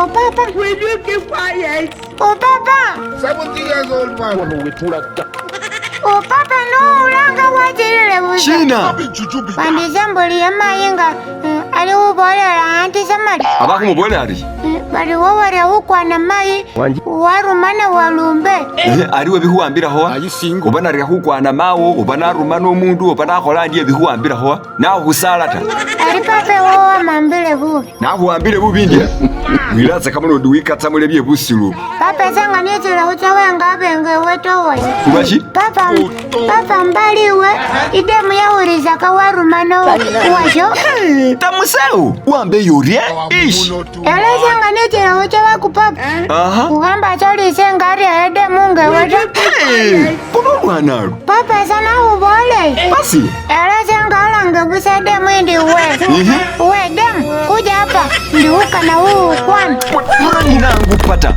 Oh papa. Will you keep quiet? Oh papa. 70 years old man. Oh papa no ulanga wachilile busa. Shina Bandise mbuliye mayi nga ali khubolela anti samali. aba khumubolela ari Bali wowarya khukwana mayi warumana walumbe. Aliwo bikhuwambilakho oba narya khukwana mawo oba narumana omundu oba nakhola andye bikhuwambilakho nakhusala ta. Ali papa ewo wamambile bubi. Nakhuwambile bubi ndya wilatsaka mulondi wikatsamule bye busilu. Papa ese nga nitsile khucha wengabe nga ewe towoye. Khulwashi? Papa, papa mbaliwe idemu yawulisaka warumana washo. Tamusewu wambeyo urye ish. Ela ese nga nitsile khucha wakupapa. Aha. Ukhamba solise nga arya edemu nga ewe ta. Bona olwana alu. Papa ese nakhuboleye. Basi. Ela ese nga alange busa edemu indi we. We demu kuja hapa ndi ukana huu ukwana. Murani nangu pata.